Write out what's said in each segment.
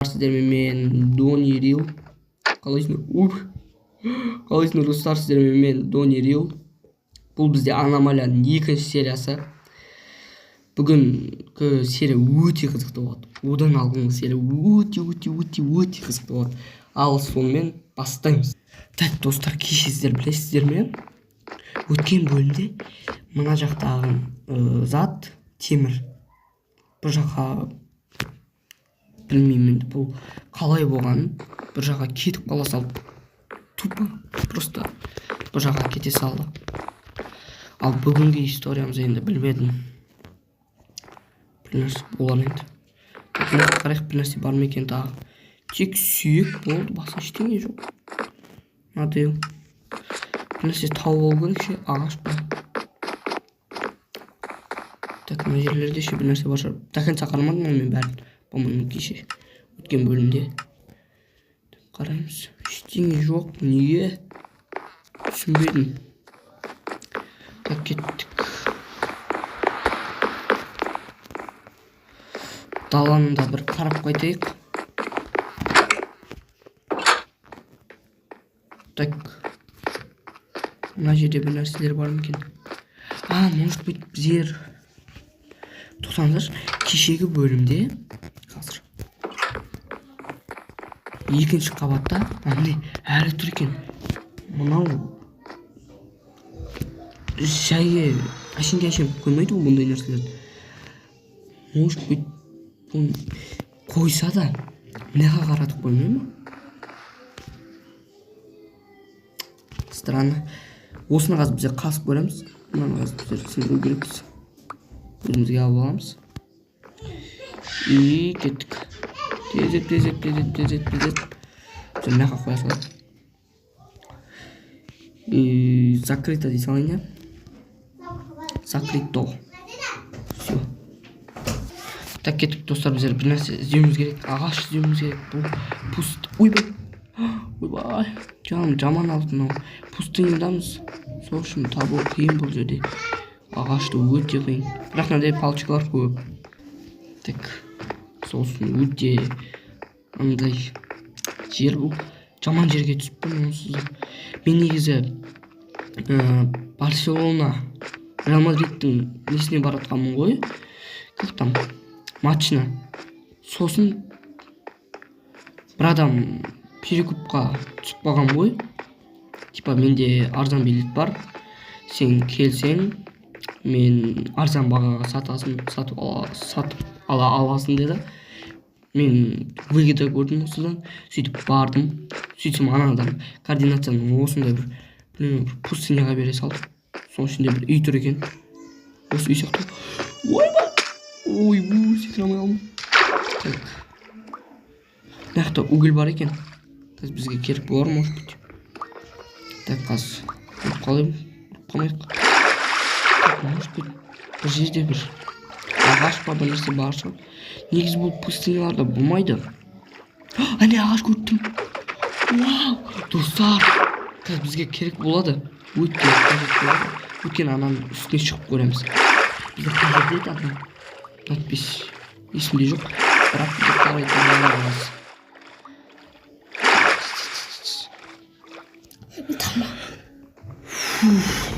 Сіздермен мен, Дони Рил. Қалайсыңдар? Ух. Қалайсыңдар, достар? Сіздермен мен, Дони Рил. Бұл бізде аномалияның екінші сериясы. Бүгінгі серия өте қызықты болады. Одан алдыңғы серия өте, өте, өте, өте қызықты болады. Ал сонымен бастаймыз. Так, достар, кеше сіздер білесіздер ме? Өткен бөлімде мына жақтағы зат темір. Бұл жаққа білмеймін енді бұл қалай болғанын, бір жаққа кетіп қала салды. Тупо просто бір жаққа кете салды. Ал бүгінгі историямыз енді білмедім. Бір нәрсе болар енді. Так, мына жаққа қарайық, бір нәрсе бар ма екен тағы. Тек сүйек болды, басқа ештеңе жоқ. Мынадай бір нәрсе тауып алу керек ше, ағаш па. Так, мына жерлерде ше бір нәрсе бар шығар. До конца қарамадым ғой мен бәрін. По-моему, кеше өткен бөлімде. Так, қараймыз. Ештеңе жоқ. Неге? Түсінбедім. Так, кеттік. Даланы да бір қарап қайтайық. Так. Мына жерде бір нәрселер бар ма екен? А, может быть, біздер... Тоқтаңыздаршы, кешегі бөлімде қазір екінші қабатта, а, міне әлі тұр екен. Мынау жай әшейінге әшейін қоймайды ғой бұндай нәрселерді. Может быть, бұны қойса да мынаға қаратып қоймай ма? Странно. Осыны қазір біздер қасып көреміз. Мынаны қазір біздер сындыру керекпіз. Өзімізге алып аламыз. И кеттік. Тездет, тездет, тездет, тездет, тездет. Біздер мына жаққа қоя салайық. И закрыто дей салайын, иә? Закрыто. Все. Так, кеттік, достар, біздер бір нәрсе іздеуіміз керек. Ағаш іздеуіміз керек. Бұл пуст. Ойбай. Ойбай. Жаным жаман алды мынау. Пустынядамыз. Сол үшін табу қиын бұл жерде. Ағашты өте қиын. Бірақ мынандай палочкалар көп. Так. Сол үшін өте андай жер бұл. Жаман жерге түсіппін онсыз да. Мен негізі Барселона Реал Мадридтің несіне баратқанмын ғой. Как там? Матчына. Сосын бір адам перекупқа түсіп қалған ғой. Типа менде арзан билет бар. Сен келсең, мен арзан бағаға сатасың, сатып ала аласың деді. Мен выгода көрдім осыдан. Сөйтіп бардым. Сөйтсем ана адам координацияны осындай бір, білмеймін, бір пустыняға бере салды. Соның ішінде бір үй тұр екен. Осы үй сияқты. Ойбай! Ойбу, секіре алмай қалдым. Так. Мына жақта уголь бар екен. Қазір бізге керек болар, может быть. Так, қазір өліп қалайын, өліп қалмайық. Так, может быть, бір жерде бір ағаш па, бір нәрсе бар шығар. Негізі бұл пустыняларда болмайды. Әне ағаш көріп тұрмын. Вау, достар, қазір бізге керек болады. Өте қажет болады. Өйткені ананың үстіне шығып көреміз. Бізде қай жерде еді адам? Надпись есімде жоқ. Бірақ бізде қарайтын боламыз.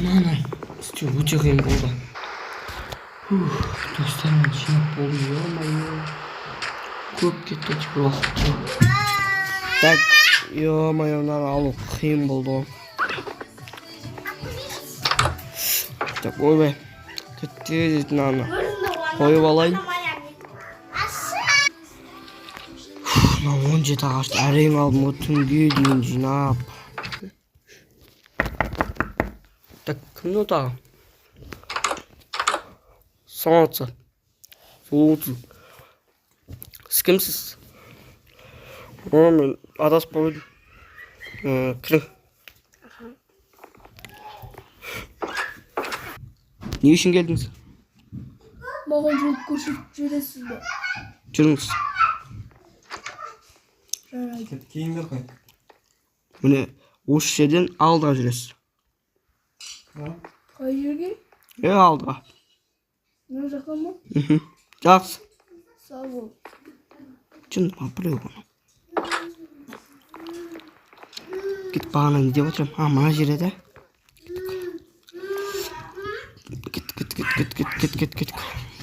Мынаны істеу өте қиын болды. Фух, достар, мен жинап болдым, ё-моё. Көп кетті теперь уақыт. Так, ё-моё, мынаны алу қиын болды ғой. Так, ойбай. Тез мынаны қойып алайын. Мына 17 ағашты әрең алдым ғой, түнге дейін жинап. Так, кім мынау тағы? Саламатсыз. Саламатсыз. Сіз кімсіз? О, мен адасып қалып едім. Кірің. Не үшін келдіңіз? Маған жол көрсетіп жібересіз бе? Жүріңіз. Жарайды. Киімдер қой. Міне, осы жерден алдыға жүресіз. Қай жерге? Е, алдыға. Мына жаққа ма? Мхм. Жақсы. Сау бол. Жынды ма біреу бұны? Кеттік, бағана не деп отырмын? А, мына жер еді. Кеттік, кеттік, кеттік, кеттік, кеттік, кеттік, кеттік.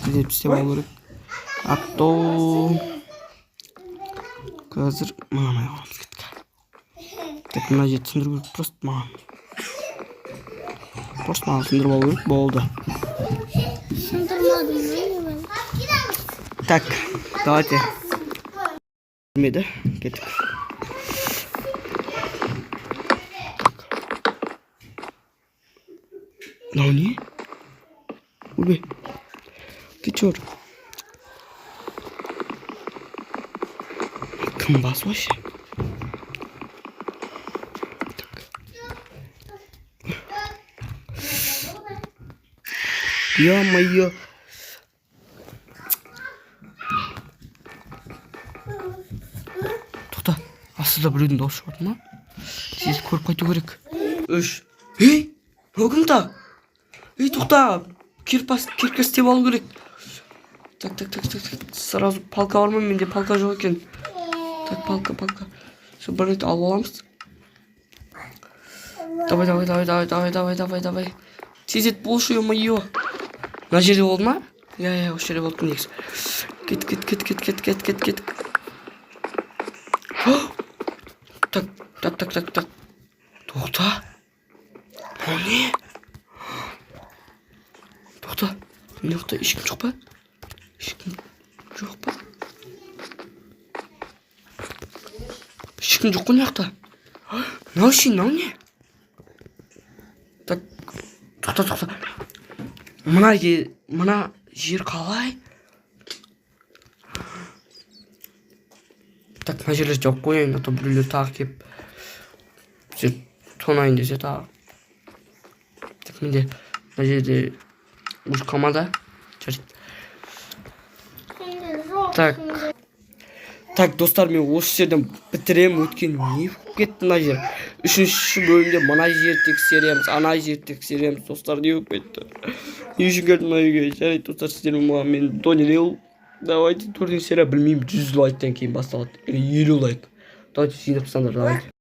Іздеп істеп алу керек. А то қазір мынаны аламыз, кеттік. Так, мына жерді сындыру керек просто маған. Просто маған сындырып алу керек, болды. Сындырмадым мен. Так, давайте. Білмеді, кеттік. Так. Мынау не? Ойбай. Ты чё? Кім бас вообще? Так. Ё-моё. Тоқта, астыда біреудің дауысы шығып жатыр ма? Тез көріп қайту керек. Үш. Ей, мынау кім та? Ей, тоқта, кирпас, кирка істеп алу керек. Так, так, так, так, так. Сразу палка бар ма? Менде палка жоқ екен. Так, палка, палка. Все, бір рет алып аламыз. Давай, давай, давай, давай, давай, давай, давай, давай. Тездет болшы, ё-моё. Мына жерде болды ма? Иә, осы жерде болды негізі. Кет, кет, кет, кет, кет, кет, кет, кет. Так, так, так, так, так. Тоқта. Мынау не? Тоқта. Мына жақта ешкім жоқ па? Ешкім жоқ па? Ешкім жоқ қой мына жақта. Мынау ше, мынау не? Так, тоқта, тоқта. Мына жер қалай? Так, мына жерлерді жауып қояйын, а то біреулер тағы келіп бізде тонайын десе тағы. Так, менде мына жерде уже қалмады. Жарайды. Так. Так, достар, мен осы жерден бітіремін, өйткені не болып кетті мына жер? Үшінші бөлімде мына жерді тексереміз, ана жерді тексереміз, достар, не болып кетті? Не үшін келдім мына үйге? Жарайды, достар, сіздермен болған мен, Тони Лео. Давайте, төртінші серия, білмеймін, 100 лайктан кейін басталады. Или 50 лайк. Давайте, жинап тастаңдар, давайте.